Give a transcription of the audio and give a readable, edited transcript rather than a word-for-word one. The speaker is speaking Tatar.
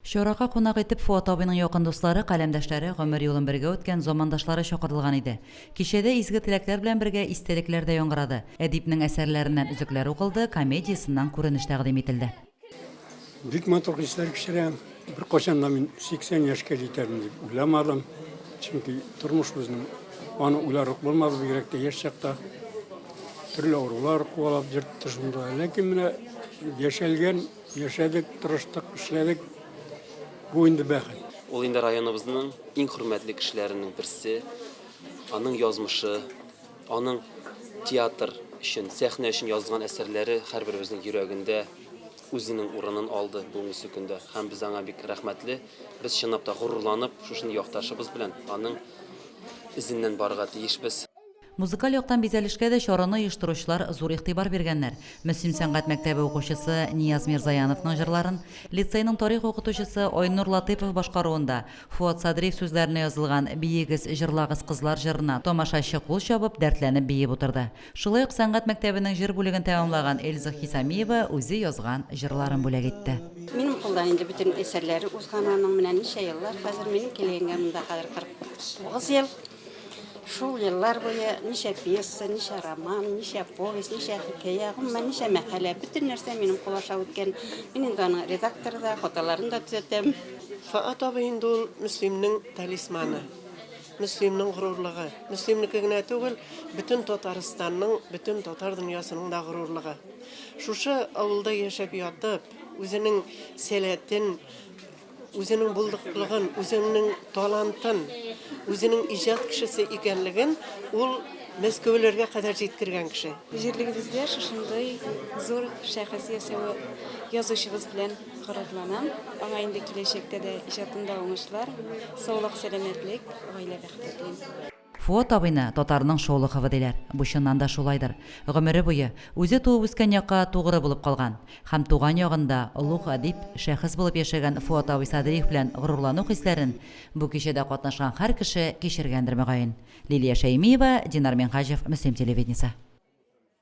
Чарага кунак итеп Фоат абыйның якын дуслары, каләмдәшләре, гомер юлын бергә үткән замандашлары чакырылган иде. Кичәдә изге теләкләр белән бергә истәлекләр дә яңгырады. Әдипнең әсәрләреннән өзекләр укылды, комедиясеннән күренеш тәкъдим ителде. Бик матур хисләр кичерәм. Беркайчан да мин 80 яшькә җитәрмен дип уйламадым. Чөнки тормыш безнең аны уйларлык булмады, бигрәк тә яшь чакта. Төрле авырулар куалап йөртте шунда. Ләкин менә яшәлгән Яшәдек, тырыштык, эшләдек. Бу инде бәхет. Ул инде районыбызның иң хөрмәтле кешеләренең берсе. Аның язмышы, аның театр өчен, сәхнә өчен язган әсәрләре һәрберебезнең йөрәгендә үзенең урынын алды бүгенге көндә. Һәм без аңа бик рәхмәтле. Без чынлап та горурланып, шушындый якташыбыз белән аның эзеннән барырга тиешбез. Музыкаль яктан бизәлешкә дә чараны оештыручылар зур игътибар биргәннәр. Мөслим сәнгать мәктәбе укучысы Нияз Мирзаяновның җырларын, лицейның тарих укытучысы Айнур Латыйпов башкаруында Фоат Садриев сүзләренә язылган Биегез, җырлагыз, кызлар җырына тамашачы кул чабып, дәртләнеп биеп утырды. Шулай ук сәнгать мәктәбенең җыр бүлеген тәмамлаган Эльза Хисамиева үзе язган җырларын бүләк итте. Минем кулдан инде бөтен әсәрләре узган аның, менә ничә еллар хәзер, минем килгәнгә монда хәзер 49 ел. Шул еллар буе ничә пьеса, ничә роман, ничә повесть, ничә хикәя, гомумән, ничә мәкалә, бөтен нәрсә минем кул аша үткән. Мин инде аның редакторы да, хаталарын да төзәтәм. Фоат абый инде ул Мөслимнең талисманы, Мөслимнең горурлыгы. Мөслимнеке генә түгел, бөтен Татарстанның, бөтен татар дөньясының да горурлыгы. Шушы авылда яшәп ятып, үзенең сәләтен, Үзенең булдыклыгын, үзенең талантын, үзенең иҗат кешесе икәнлеген ул Мәскәүләргә кадәр җиткергән кеше. Җирлегебездә шушындый зур шәхес яшәве, язучыбыз белән горурланам. Аңа инде киләчәктә дә иҗатында уңышлар, саулык-сәламәтлек, гаилә бәхете телим. Фоат абыйны татарның Шолоховы диләр. Бу чыннан да шулайдыр. Гомере буе, үзе туып үскән якка тугры булып калган. Һәм туган ягында олуг әдип, шәхес булып яшәгән Фоат абый Садриев белән горурлану хисләрен бу кичәдә катнашкан һәр кеше кичергәндер мөгаен. Лилия Шәймиева, Динар Минһаҗев, Мөслим телевидениесе.